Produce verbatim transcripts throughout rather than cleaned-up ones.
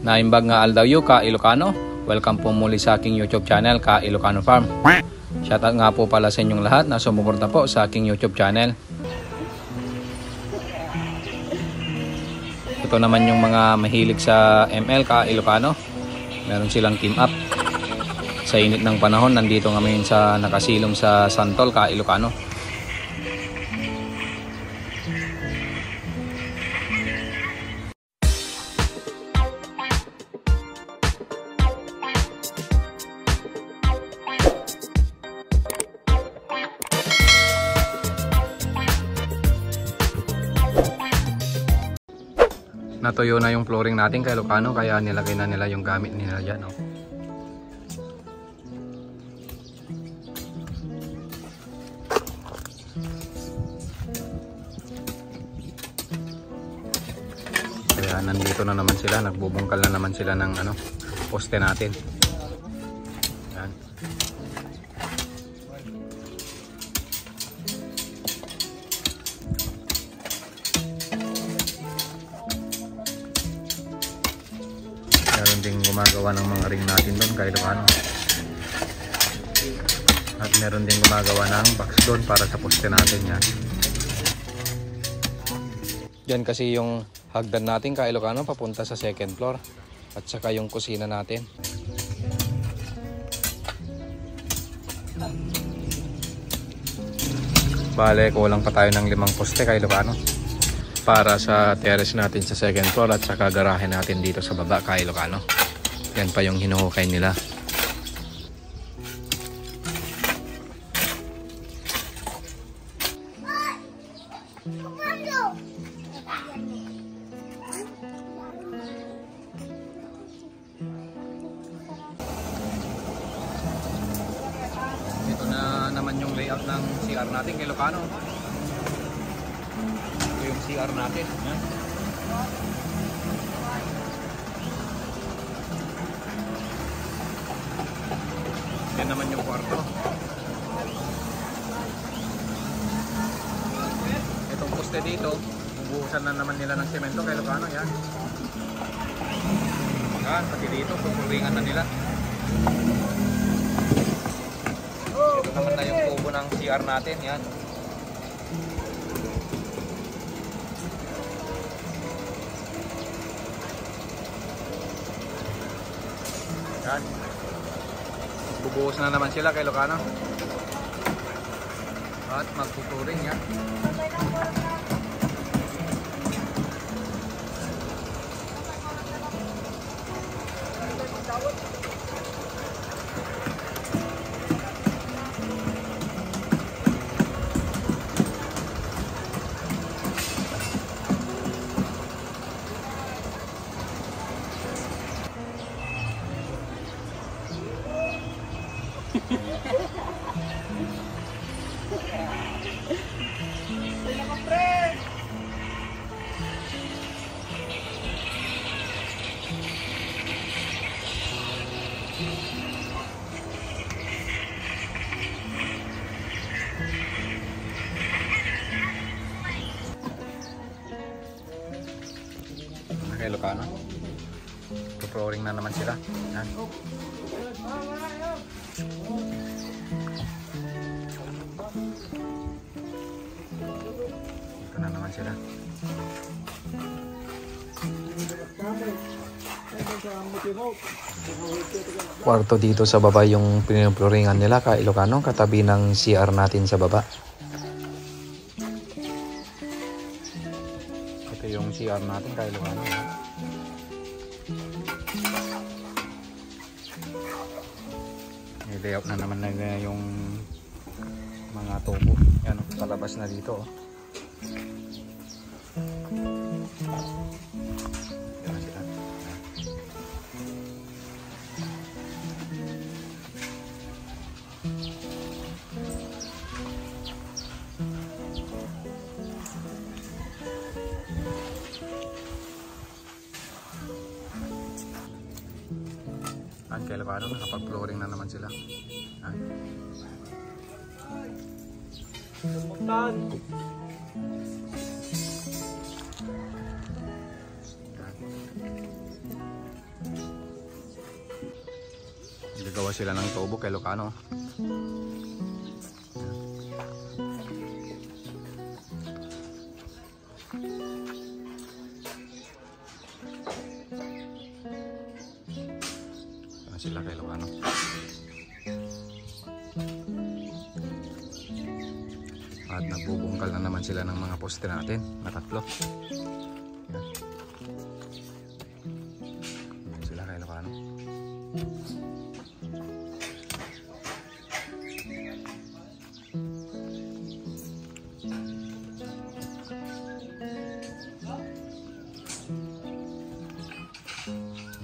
Naimbag nga aldawyo, ka-Ilocano. Welcome po muli sa aking YouTube channel, ka-Ilocano Farm. Shoutout nga po pala sa inyong lahat na sumuporta po sa aking YouTube channel. Ito naman yung mga mahilig sa M L, ka-Ilocano. Meron silang team up. Sa init ng panahon, nandito kami sa nakasilong sa santol, ka-Ilocano. Natuyo na yung flooring natin, ka-Ilocano, kaya nilagay na nila yung gamit nila dyan, oh. Kaya nandito na naman sila, nagbubungkal na naman sila ng ano, poste natin. Yan. Meron ding gumagawa ng mga ring natin doon, ka-Ilocano. At meron ding gumagawa ng box doon para sa poste natin, yan. Yan kasi yung hagdan natin, ka-Ilocano, papunta sa second floor. At saka yung kusina natin. Bale, kulang pa tayo ng limang poste, ka-Ilocano, para sa terrace natin sa second floor at saka garahe natin dito sa baba, ka-Ilocano. Yan pa yung hinuhukay nila. Ito na naman yung layout ng C R natin, ka-Ilocano. Ito yung C R natin. Yan. Yan naman yung kwarto. Itong poste dito, bubuhusan na naman nila ng semento, ka-Ilocano, yan. Yan, pati dito, pupuringan na nila. Ito naman na yung kubo ng C R natin, yan. Yan. Bubuhos na naman sila, ka-Ilocano. At magtuturing yan. Mga Ilocano. Flooring na naman sila. Yan. Ito na naman sila. Kwarto dito sa baba yung pinuploringan nila, ka-Ilocano, katabi ng C R natin sa baba. Ito yung C R natin, ka-Ilocano, ha? Ni-layout na naman na yung mga tubo. Yan, oh, palabas na dito, oh. Yan na sila. Yan, kaya paano, nakapag-flooring na naman sila. Yan. Yan. Gawa sila ng tubo kay Ilocano. Ano sila kay Ilocano? At nagbubungkal na naman sila ng mga poste natin na tatlo. Yan. Yan sila kay Ilocano.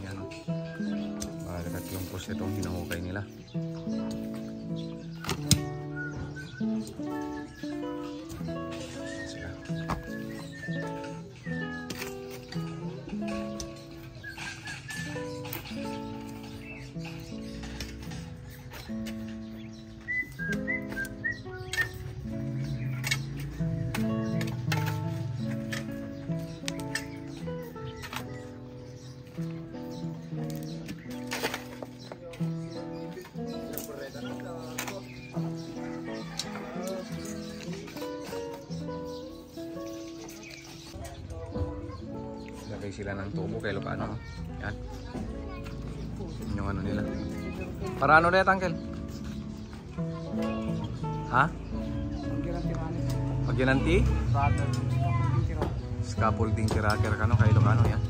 Yan, oh. Bali, tatlong poste itong hinuhukay nila. Sila. Lagay sila ng tubo kay Ilocano. Yan. Yung ano nila. Para ano na yan, Uncle? Ha? Pagginanti? Brother. Scaffolding cracker kano kay Ilocano yan.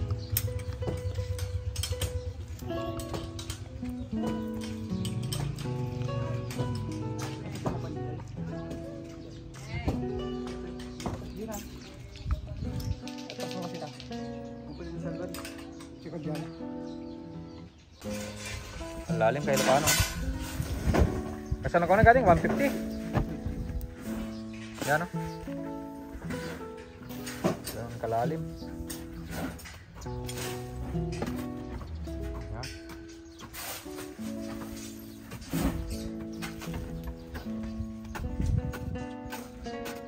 Ang lalim kay Ilocano. Kasano ko na galing? One fifty. Yan, oh. Yan, kalalim. Yan.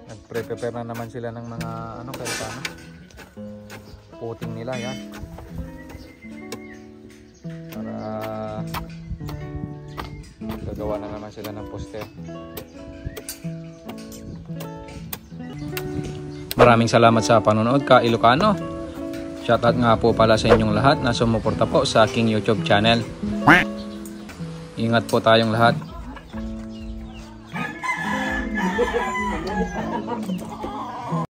Nagpre-prepare na naman sila ng mga, ano, kay Ilocano. Puting nila, yan. Para gagawa na naman sila ng poster. Maraming salamat sa panonood, ka Ilocano. Shoutout nga po pala sa inyong lahat na sumuporta po sa aking YouTube channel. Ingat po tayong lahat.